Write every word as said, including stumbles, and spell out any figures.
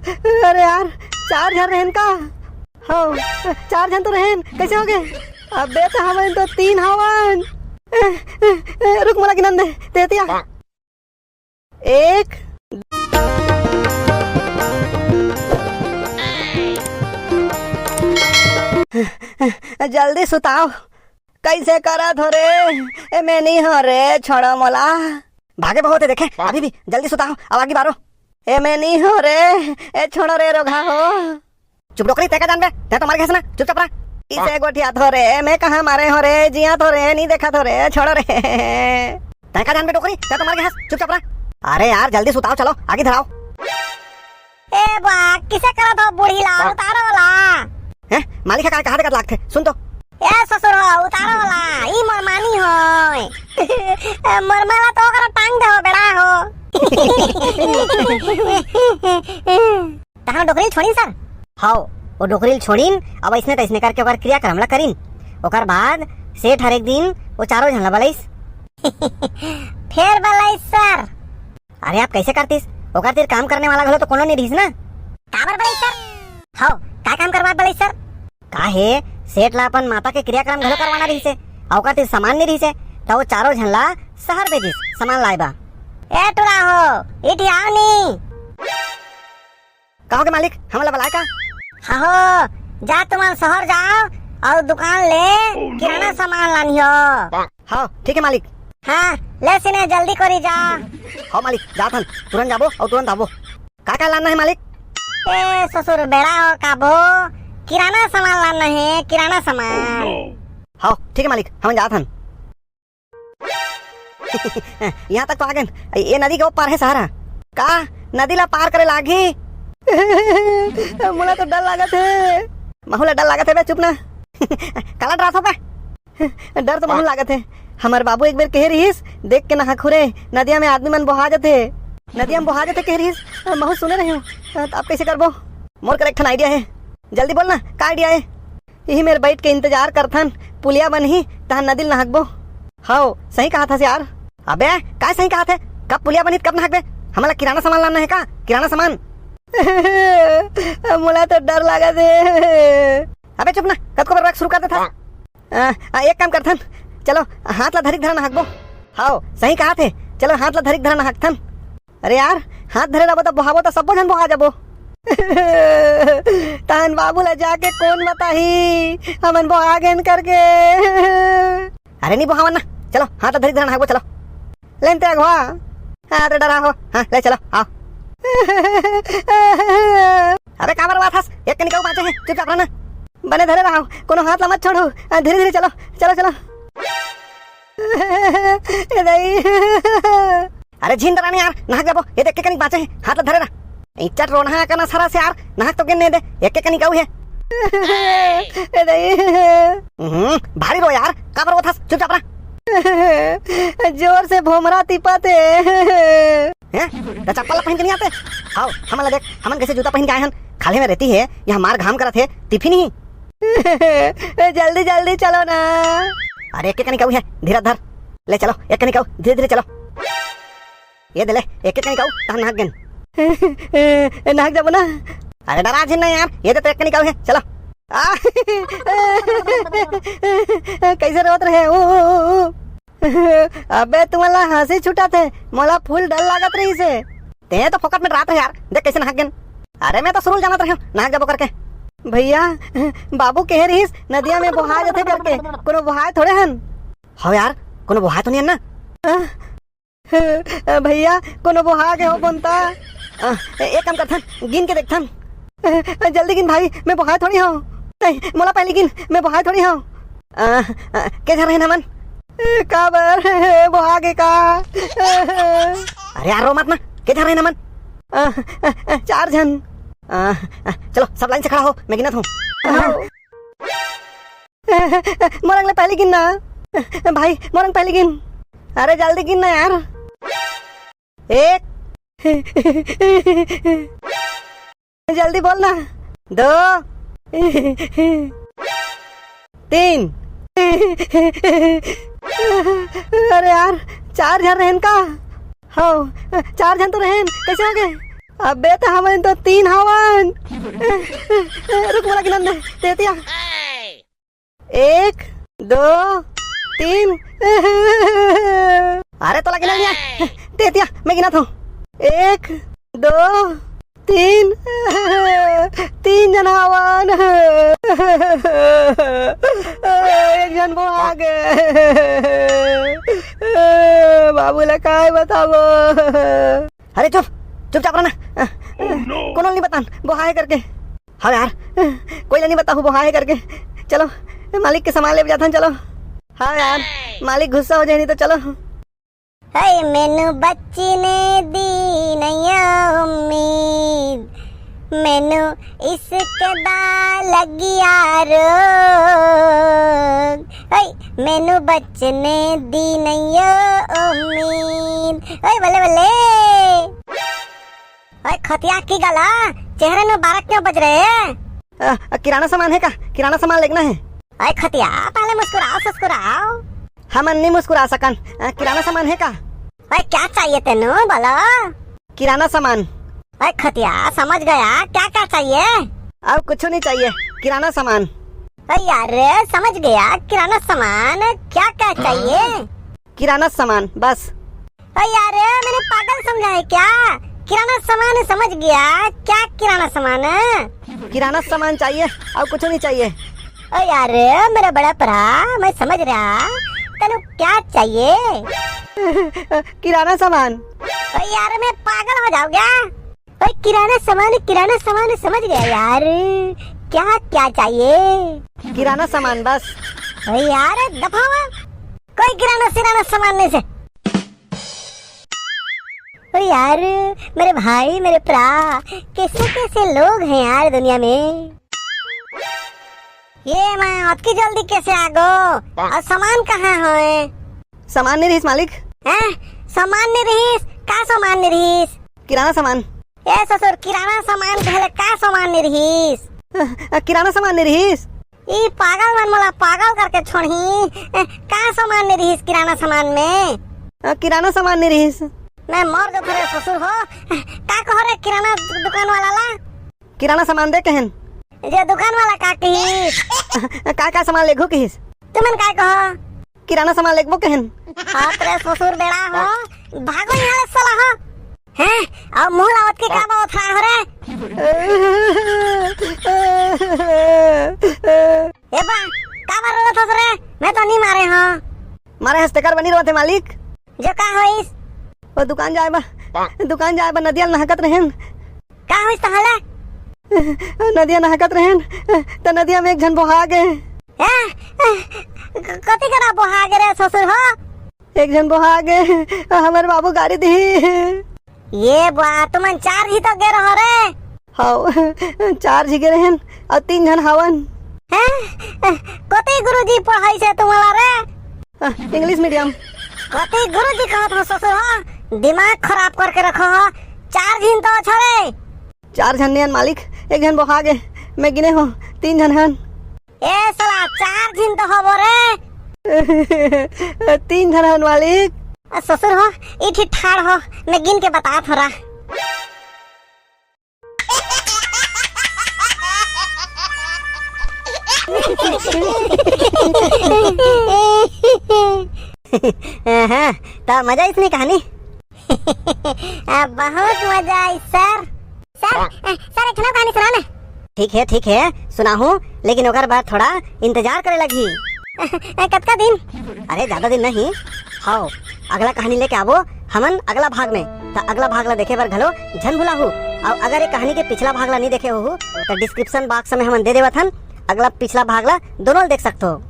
अरे यार, चार झन रहेन का? हव, चार झन तो रहेन, कइसे होगे? अबे त हमन तो तीन हवन। ए, ए, ए, रुक, मोला गिनन दे, तेतिया। एक। जल्दी सुताव। कइसे करत हो रे? ए, मैं नहीं हो रे, छोड़ो मोला। भागे बहुत है देखे, अभी भी। जल्दी सुताव, अब आगे बारो। ए, मैं नहीं हो रे, ए, छोड़ो रे, रोगहा हो। चुप डोकरी, तैं का जानबे? तैं तो मर गए ना, चुपचाप रह। इसे गोठिया थो रे, मैं कहाँ मारे हो रे, जिया थो रे, नहीं देखा थो रे, छोड़ो रे। तैं का जानबे डोकरी, तैं तो मर गए हस, चुपचाप रह। अरे यार, जल्दी सुताओ, चलो, आगे धराओ। ए बा, किसे करत हो बूढ़ी ला, उतारो ला। हैं? मालिक ह का कहा देखत लागथे? सुन तो। ए ससुर हो, उतारो ला, ई मोर मानी होय। मोर माला तो ओकरा टांग दे हो, बेड़ा हो। तहां डोकरी ल छोड़िन सर? हव, वो डोकरी ल छोड़िन, अब अइसने तइसने करके ओकर क्रियाक्रम ला करिन। ओकर बाद सेठ हर एक दिन वो चारों झन ला बलाइस। फेर बलाइस सर? अरे आप कइसे करतिस? ओकर तीर काम करने वाला घलो तो कोनो नइ रिहिस ना। काबर बलाइस सर? हव, का काम करवात बलाइस सर? का हे, सेठ ला अपन माता के क्रियाक्रम घलो करवाना रिहिस हे, अउ ओकर तीर सामान नइ रिहिस हे, त वो चारों झन ला सहर भेजिस सामान लाए बा। ए टुरा हो, इठी आओ नी। का होगे मालिक, हमन ला बलाए का? हाहो, जा तुमन सहर जाओ अउ दुकान ले किराना सामान लानिहो। हाँ, ठीक है मालिक। हाँ, ले सिने जल्दी करी जा। हाँ मालिक, जात हन, तुरंत जाबो अउ तुरंत आबो। का का लाना है मालिक? ए ससुर बेड़ा हो काबो, किराना सामान लाना है, किराना सामान। हाँ, ठीक है मालिक, हमन जात हन। यहाँ तक तो आ गए। ये नदी के ओ पार है सहर। का नदी ला पार करे लागही? मोला तो डर लागत है। महू ला डर लागत है बे, चुप ना। काला डरात हो का? डर तो महू लागत है। हमर बाबू एक बेर कहे रहिस, "देख के नहाखू रे, नदिया में आदमी मन बोहा जथे।" नदिया में बोहा जथे कहे रहिस, महू सुने रहिहूँ। त अब कइसे करबो? मोर कर एक ठन idea है। जल्दी बोल ना, का idea है? इही मेर बइठ के इंतजार करथन, पुलिया बनही, तहां नदी ल नहकबो। हव, सही कहाथस यार। अबे, काय सही कहाथे? कब पुलिया बनही त कब नहकबे? हमन ला किराना सामान लाना है का? किराना सामान। मोला तो डर लागत हे। अबे चुप ना, कतको बरवाक शुरू कर देथस। आ, आ, एक काम करथन, चलो हाथ ला धरिक धरा नहकबो। हव, सही कहाथे, चलो हाथ ला धरिक धरा नहकथन। अरे यार, हाथ धरे रहबो त बोहाबो त सब्बो झन बोहा जाबो। तहन बाबू ला जाके कोन बताही, हमन बोहा गेन करके। अरे नी बोहावन ना, चलो हाथ ला धरी धरा नहाबो, चलो। लेन ते अगवा। हाँ, तो डरा हो। हाँ, ले चलो, आओ। अबे काबर बात हस, एक कनी काऊ बाँचे हे, चुपचाप रह ना। बने धरे रहो, कोनो हाथ ला मत छोड़ो। हाँ, धीरे धीरे चलो, चलो चलो। ए दाई। अरे झिन डरा नी यार, नहक जाबो। ये देख के कनिक बाँचे हे, हाथ ला धरे रह। इच्चट रोनहा कना सरा से यार, नहक तो गेन नहीं दे, एक के कनिक अउ हे। ए दाई। हम्म, भारी रो यार, काबर रोथस, चुपचाप रह। जोर से भोमरा तिपत हे। हैं? त चप्पल ला पहिन के नहीं आते? आओ, हमन ला देख, हमन कैसे जूता पहिन के आए हन, खाल्हे में रेती हे, यहाँ मार घाम करत हे, तिफी नहीं। जल्दी जल्दी चलो ना। अरे एक के कनिक अउ हे, धीरज धर। ले चलो, एक कनिक अउ, धीरे धीरे चलो। ये दे ले, एक के कनिक अउ, तहन नहक गेन। नहक जाबो ना। अरे डरा झिन ना यार, ये दे तो एक कनिक अउ हे, चलो। आ, कैसे रोत रहे? ऊ, ऊ, ऊ, ऊ। अबे तुमन ला हंसी छुटत हे, मोला full डर लागत रहिस हे। तें तो फोकट में डरात रहे यार, देख कैसे नहक गेन। अरे मैं तो शुरू ले जानत रहे हूँ, नहक जाबो करके। भैया, बाबू कहे रहिस नदिया में बोहा जथे करके, कोनो बोहाय थोड़े हन। हव यार, कोनो बोहाय तो नहीं हन ना? आ, भैया, कोनो बोहा गे हो बोनता। आ, एक काम करथन, गिन के देखथन। जल्दी गिन भाई, मैं बोहाय थोड़ी हूँ। नहीं, मोला पहले गिन, मैं बोहाय थोड़ी हूँ। आ, आ, के झन रहेन हमन? काबर, बोहा गे का? अरे यार, रो मत ना, के झन रहेन हमन? आ, आ, आ, चार झन। आ, आ, चलो, सब लाइन से खड़ा हो, मैं गिनत हूँ। मोर अंग ले पहली गिन ना। भाई, मोर अंग पहली गिन। अरे, जल्दी गिन ना यार। एक। जल्दी बोल ना। दो। तीन। अरे यार, चार झन रहेन का? हव, चार झन तो रहेन, कैसे हो गए? अबे, तो हमन तो तीन हवा। रुक, मोला गिनन दे, तेतिया। एक, दो, तीन। अरे, तोला गिनन नइ आय। तेतिया, मैं गिनत हूँ। एक, दो, तीन। तीन झन हावन। एक झन बोहा गे। बाबू ला काय बताबो? अरे चुप, चुपचाप रह ना। कोनो ल नइ बतान, बोहा हे करके। हाँ यार, कोई ला नइ बताहूँ बोहा हे करके। चलो, मालिक के सामान लेबे जाथन, चलो। हाँ यार, मालिक गुस्सा हो जाही नहीं तो चलो। हे मेनू बच्ची ने दी नैया उम्मीद, मेनू इश्क दा लगिया रोग। हे मेनू बच्ची ने दी नैया उम्मीद। ओए बल्ले बल्ले। ओए खतिया, की गला, चेहरे में बारक क्यों बज रहे हैं? अ, अ, किराना सामान हे का? किराना सामान लेगना हे। ओए खतिया, पहले मुस्कुराओ, सुस्कुराओ। हमन नइ मुस्कुरा सकन। अ, किराना सामान हे का? ओए, क्या चाहिए तेनू, बोलो। किराना सामान। ओए खतिया, समझ गया, क्या क्या चाहिए? अउ कुछू नइ चाहिए, किराना सामान। ओए यार, समझ गया, किराना सामान, क्या क्या चाहिए? किराना सामान, बस। ओ यार, मैंने पागल समझा है क्या? किराना सामान समझ गया, क्या किराना सामान है? किराना सामान चाहिए, अउ कुछू नइ चाहिए। ओ यार, मेरा बड़ा भरा, मैं समझ रहा, तेनू क्या चाहिए? किराना सामान। ओ यार, मैं पागल हो जाऊंगा। ओ किराना सामान, किराना सामान समझ गया यार, क्या क्या चाहिए? किराना सामान बस। ओ यार, दफा हुआ। कोई किराना सिराना सामान नइ से। ओ यार, मेरे भाई, मेरे भरा, कैसे कैसे लोग हैं यार दुनिया में। ये मैं अतकी जल्दी कैसे आ गो? अउ सामान कहाँ होए? सामान नइ रहिस मालिक। हैं? सामान नइ रहिस? का सामान नइ रहिस? किराना सामान। ए ससुर, किराना सामान कहले का सामान नइ रहिस? अ, अ, किराना सामान नइ रहिस। ई पागल मन मोला पागल करके छोड़ही। ए, का सामान नइ रहिस किराना सामान में? अ, किराना सामान नइ रहिस। मैं मर जथों रे ससुर हो। का कहों रे किराना दु-, दुकान वाला ला? किराना सामान दे कहेन। जे दुकान वाला का कहिस? का, का सामान लेगहू कहिस? तुमन का कहो? किराना सामान लेगबो कहेन। हाँ, तेरे ससुर बेड़ा हो, भागो यहाँ ले साला हो। हैं? अउ मुँह ला अतकी का बा ओथरा हो रे? ए बा, का बर रोवत हस रे? मैं तो नइ मारे हों। मारे हस तेकर बर नइ रोवत हे मालिक। जो का होइस? ओ दुकान जाए बा, दुकान जाए बा नदिया ल नहकत रहेन। का होइस तहले? नदिया नहकत रहेन, त नदिया में एक झन बोहा गे। ए, ए, क-, कति करा बोहा गे रे ससुर हो? एक झन बोहा गे, हमर बाबू गारी दिही। ये बा, तुमन चार झी तो गे रहो रे। हव, चार झी गे रहेन, अउ तीन झन हावन। हैं? कति गुरुजी पढ़ाइस हे तुम्हला रे? अ, English medium। कति गुरुजी कहत हो ससुर हो? दिमाग खराब करके रखो हो। चार झिन तो अछो रे। चार झन नइ अन मालिक, एक झन बोहा गे। मैं गिने हों, तीन झन हन। ए साला, चार झिन तो हबो रे। तीन झन हन मालिक। अ, ससुर हो, इठी ठाड़ हो, मैं गिन के बतात हों रा। हाँ, त मजा आइस नहीं कहानी? आ, बहुत मजा आइस सर। सर, आ, सर, एक ठन कहानी सुना ना। ठीक हे, ठीक हे, सुनाहूँ, लेकिन ओकर बर थोड़ा इंतजार करे लगही। आ, कतका दिन? अरे, ज्यादा दिन नहीं। हव, अगला कहानी लेके आबो हमन अगला भाग में। त अगला भाग ला देखे बर घलो झन भुलाहू। अउ अगर ये कहानी के पिछला भाग ला नहीं देखे होहू, त description box में हमन दे देवत हन, अगला पिछला भाग ला दोनों ल देख सकथो।